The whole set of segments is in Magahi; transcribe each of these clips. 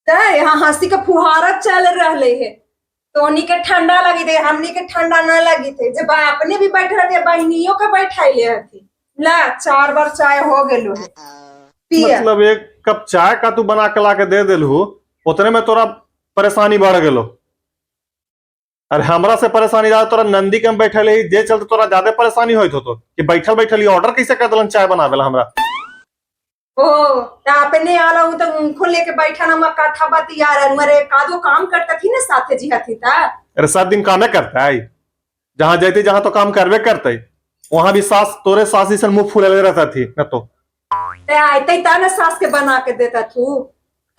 त यहाँ हंसी के फुहारा चल रहले है। तोनी के ठंडा लगी थे, हमनी के ठंडा न लगी थे। जब अपने भी बैठ रहे, बहनियों के बैठाइले हथी। ला 4 बार चाय हो गेलो है, पिया। मतलब एक कप चाय का तू बना के ला के दे देलहू, उतने में तोरा परेशानी बढ़ गेलो। अरे हमरा से परेशानी ज्यादा तोरा नंदी के हम बैठल है, जे चलते तोरा ज्यादा परेशानी होइत होतो कि बैठल बैठल ऑर्डर कैसे कर देलन चाय बनावे ला हमरा। ओ त अपने आला हूं तो उनको लेके बैठा ना कथा बतिया रहा, मरे कादो काम करता थी ना साथे जी हथी ता। अरे 7 दिन कामे करता है, जहाँ जाते जहाँ तो काम करबे करते, वहां भी सास तोरे सास जैसन मुंह फूले रहता थी न तो। ते आते ता ना सास के बना के देता थू,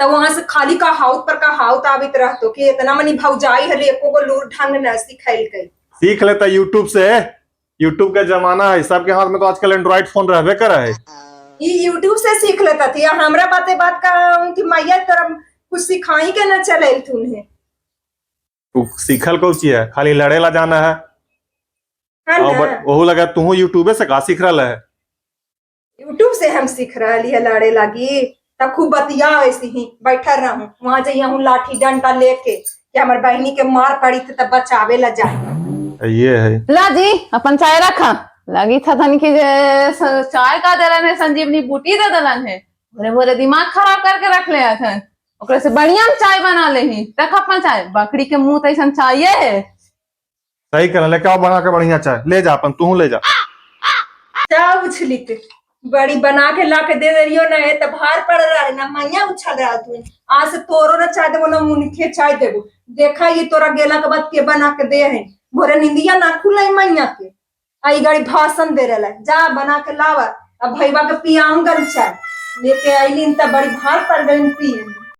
तो वहां से खाली का हाउत पर का हाउत आवित रहतो कि इतना मनी भौजाई हले एको गो लूर ढंग न सिखैल के। सीख लेता यूट्यूब से, यूट्यूब का जमाना है, सबके हाथ में तो आजकल एंड्रॉइड फोन रहबे कर है। ये यूट्यूब से सीख लेता थी, हमरा बातें बात का कि मैया तरफ कुछ सिखाई के न चले थुन्हे। तू सीखल कौन चीज है, खाली लड़े ला जाना है। हाँ और ना। बट ओहू लगा तू यूट्यूबे से का सीख रहा है? यूट्यूब से हम सीख रहा है लड़े लगी, तब खूब बतिया ऐसे ही बैठा रहूं वहां जाइए हूँ लाठी डंडा लेके कि हमार बहनी के मार पड़ी थी तब बचावे ला जाए। ये है ला जी अपन चाय रखा लगी था धन की जे चाय का देलन है, संजीवनी बूटी दे देलन है, बोले बोले दिमाग खराब करके रख ले अखन, ओकरे से बढ़िया हम चाय बना ले ही, रख अपन चाय, बकरी के मुंह तैसन चाहिए है। सही कर ले, क्या बना के बढ़िया चाय ले जा अपन, तू ले जा। चाय उछली ते बड़ी बना के ला के दे रही हो ना, तो भार पड़ रहा है ना मैया उछल रहा तू, आज से तोरो ना चाय देबो ना मुनखे चाय देबो, देखा ये तोरा गेला के बाद के बना के दे है, भोरे निंदिया ना खुले मैया के, आई गाड़ी भाषण दे रहा है, जा बना के लावा अब भैया के पियाऊंगा चाय लेके आईली त बड़ी भार पड़ गई पिए।